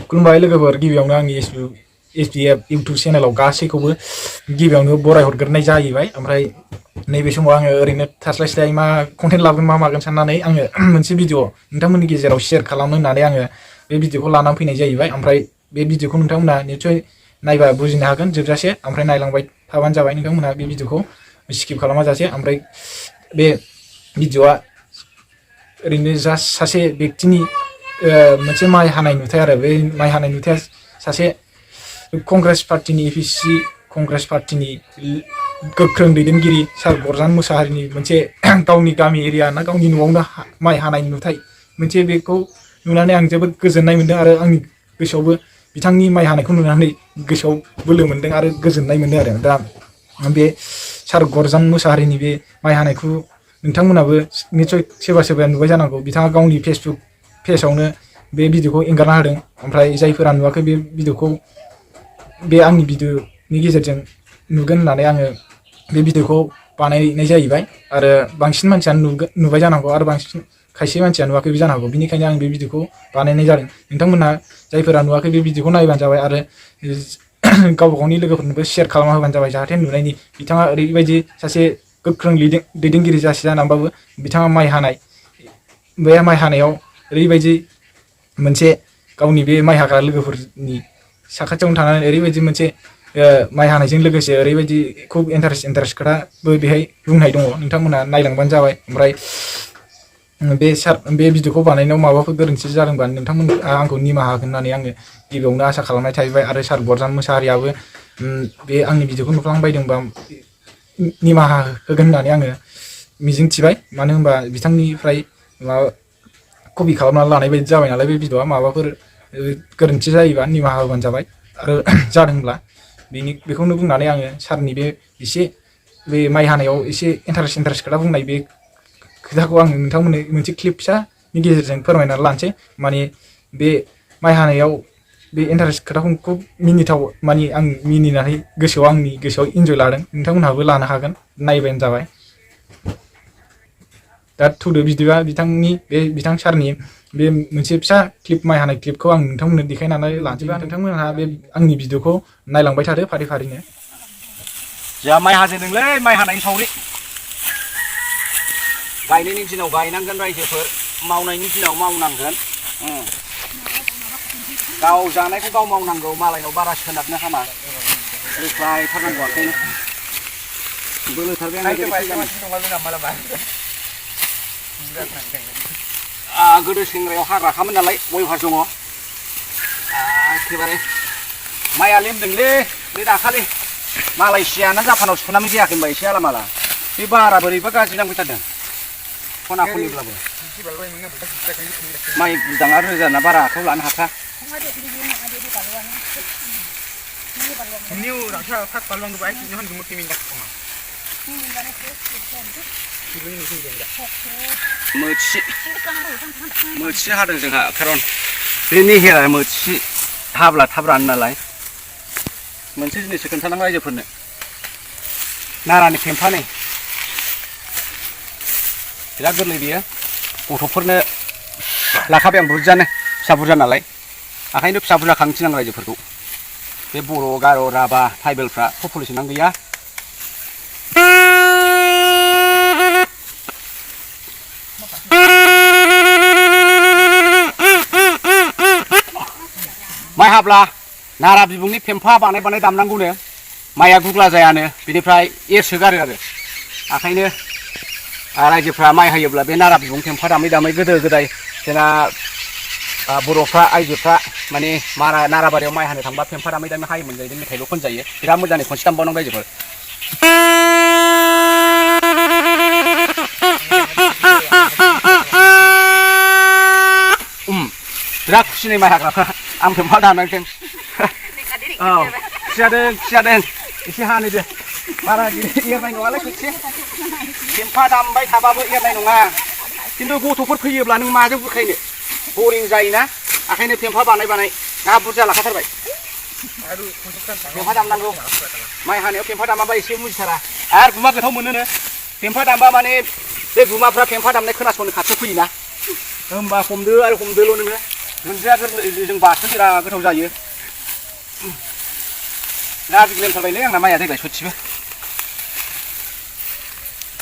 खुलुमबाय लोगोफोर गिबियावनो आंनि SPF इउटुब चेनेलाव गासैखौबो गिबियावनो बराय हरग्रोनाय जाहैबाय ओमफ्राय नैबे समाव आङो ओरैनो थास्लायस्लाय मा कन्टेन्ट लाबोगोन मा मागोन साननानै आङो मोनसे भिडिअ नोंथांमोननि गेजेराव शेयार खालामनो होननानै आङो बे भिडिअखौ लानानै फैनाय जाहैबाय ओमफ्राय बे भिडिअखौ नोंथांमोना निसय नायबा बुजिनो हागोन जोबजासे ओमफ्राय नायलांबाय थाबानो जाबाय नोंथांमोना बे भिडिअखौ स्किप खालामाजासे ओमफ्राय बे भिडिअआ ओरैनो जास्ट सासे व्यक्तिनि मोनसे माइ हानाय नुथाय आरो बे माइ हानाय नुथाया सासे कंग्रेस पार्टीनि APC कंग्रेस पार्टीनि गोख्रों दैदेनगिरि सार गरजान मोसाहारिनि मोनसे गावनि गामि एरिया ना गावनि न'आवनो माइ हानाय नुथाय मोनसे बेखौ नुनानै आं जोबोद गोजोननाय मोन्दों आरो आंनि गोसोआवबो बिथांनि माइ हानायखौ नुनानै गोसोआव बोलो मोन्दों आरो गोजोननाय मोन्दों आरो दा बे सार गरजान मोसाहारिनि बे माइ हानायखौ नोंथांमोनाबो निसय सोरबा सोरबाया नुबाय जानांगौ बिथाङा गावनि फेसबुक पेजावनो बे भिडिअखौ एंगारना होदों ओमफ्राय जायफोरा नुवाखै बे भिडिअखौ बे आंनि भिडिअनि गेजेरजों नुगोन होननानै आङो बे भिडिअखौ बानायनाय जाहैबाय आरो बांसिन मानसियानो नुबाय जानांगौ आरो बांसिन खायसे मानसिया नुवाखैबो जानो हागौ बिनिखायनो आं बे भिडिअखौ बानायनाय जादों नोंथांमोना जायफोरा नुवाखै बे भिडिअखौ नायबानो जाबाय आरो गावबा गावनि लोगोफोरनोबो शेयार खालामना होबानो जाबाय जाहाथे नुनायनि बिथाङा ओरैबायदि सासे गोख्रों दैदेनगिरि जासे जानांबाबो बिथाङा माइ हानाय बे माइ हानायाव ओरैबायदि मोनसे गावनि बे माइ हाग्रा लोगोफोरनि साखाथियावनो थानानै ओरैबायदि मोनसे माइ हानायजों लोगोसे ओरैबायदि खुब इन्टारेस्ट खोथाबो बेहाय बुंनाय दङ नोंथांमोना नायलांबानो जाबाय ओमफ्राय बे भिडिअखौ बानायनायाव माबाफोर गोरोन्थि जादोंबा नोंथांमोन आंखौ निमाहा होगोन होननानै आङो गिबियावनो आसा खालामनाय थाहैबाय आरो सार गरजान मोसाहारियाबो बे आंनि भिडिअखौ नुफ्लांबायदोंबा निमाहा होगोन होननानै आङो मिजिंथिबाय मानो होनबा बिथांनिफ्राय माबा कपि खालामनानै लानाय बायदि जाबाय नालाय बे भिडिअआ माबाफोर गोरोन्थि जायोबा निमाहा होबानो जाबाय आरो जादोंब्ला बेखौनो बुंनानै आङो सारनि बे एसे बे माइ हानायाव एसे इन्टारेस्ट खोथा बुंनाय बे खोथाखौ आं नोंथांमोननो मोनसे क्लिप फिसानि गेजेरजों फोरमायनानै लानोसै माने बे माइ हानायाव बे इन्टारेस्ट खोथाखौ खुब मिनिथाव माने आं मिनिनानै आंनि गोसोआव इन्जय लादों नोंथांमोनहाबो लानो हागोन नायबानो जाबाय दा थौदो बिदिबा बिथां सारनि बे मोनसे फिसा क्लिप माइ हानाय क्लिपखौ आं नोंथांमोननो देखायनानै लानोसैबा नोंथांमोनहा बे आंनि भिडिअखौ नायलांबाय थादो फारि फारिनो जोंहा माइ हाजेनदोंलै माइ हानायनि सावरि गायनायनि दिनाव गायनांगोन रायजोफोर मावनायनि दिनाव मावनांगोन गाव जानायखौ गाव मावनांगौ मालायनाव बारा सोनारनो हामा रोख्लायथारनांगौ आखायनो बोलोथारबाय गोदो सेंग्रायाव हाग्राखामोन नालाय गयभार दङ एखेबारे माइआ लेमदोंलै बे दाखालि मालयसियाना जापानाव सुनानै जायाखै होनबा एसे आलामाला बे बारा बोरैबा गाज्रि नांफैथारदों खना खनिब्लाबो माइ बिदाङा रोजाना बारा आखायाव लानो हाखा मोथि हादों जोंहा खारन बे निहेरा मोथि हाब्ला थाब रानो नालाय मोनसे जिनिसखौ खोन्थानांगौ रायजोफोरनो नारानि फेम्फानै बिराद गोरलै बियो गथ'फोरनो लाखाबाय आं बुरजानो फिसा बुरजा नालाय ओंखायनो फिसा बुरजा खांथिनांगौ रायजोफोरखौ बे बर' गार' राभा ट्राइबेलफ्रा पपुलेसनानो गैया माइ हाब्ला नारा बिबुंनि फेम्फा बानाय दामनांगौनो माइआ गुग्ला जायानो बिनिफ्राय एरसोगारो आरो ओंखायनो रायजोफ्रा माइ हायोब्ला बे नारा बिबुं फेम्फा दामै गोदो गोदाय जोंना बर'फ्रा आइजोफ्रा माने नाराबारियाव माइ हानो थांबा फेम्फा दामै हायोमोन जाहैदों मेथाइल' खनजायो बिराद मोजाङै खनसे दामबावनांगौ रायजोफोर बिराद खुसिनै माइ हाग्राफ्रा आं फेम्फा दानांदों औ खुसियादों एसे हानो दे बारा एरनाय नङालै खेबसे फेम्फा दामबाय थाबाबो एरनाय नङा खिन्थु गथ'फोर फैयोब्ला नों माजों बुरखायनो बरिं जायोना ओंखायनो फेम्फा बानाय ना बुरजा लाखाथारबाय फेम्फा दामनांगौ माइ हानायाव फेम्फा दामाबा एसे मुजिथारा आरो गुमा गोथाव मोनोनो फेम्फा दामबा माने बे गुमाफ्रा फेम्फा दामनाय खोनासंनो खाथियाव फैयोना होमबा हमदो आरो हमदोल' नोङो दुन्दिया गोरलैजों बाथोन बिराद गोथाव जायो दा बिग्लेमथारबायलै आंना माइया देग्लाय सयथिबो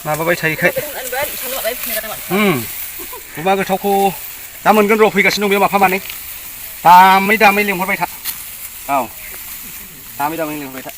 माबाबाय थायोखाय गुमा गोथावखौ दा मोनगोन र' फैगासिनो दं बे माफा मानै दामै दामै लेंहरबाय था औ दामै दामै लेंहरबाय था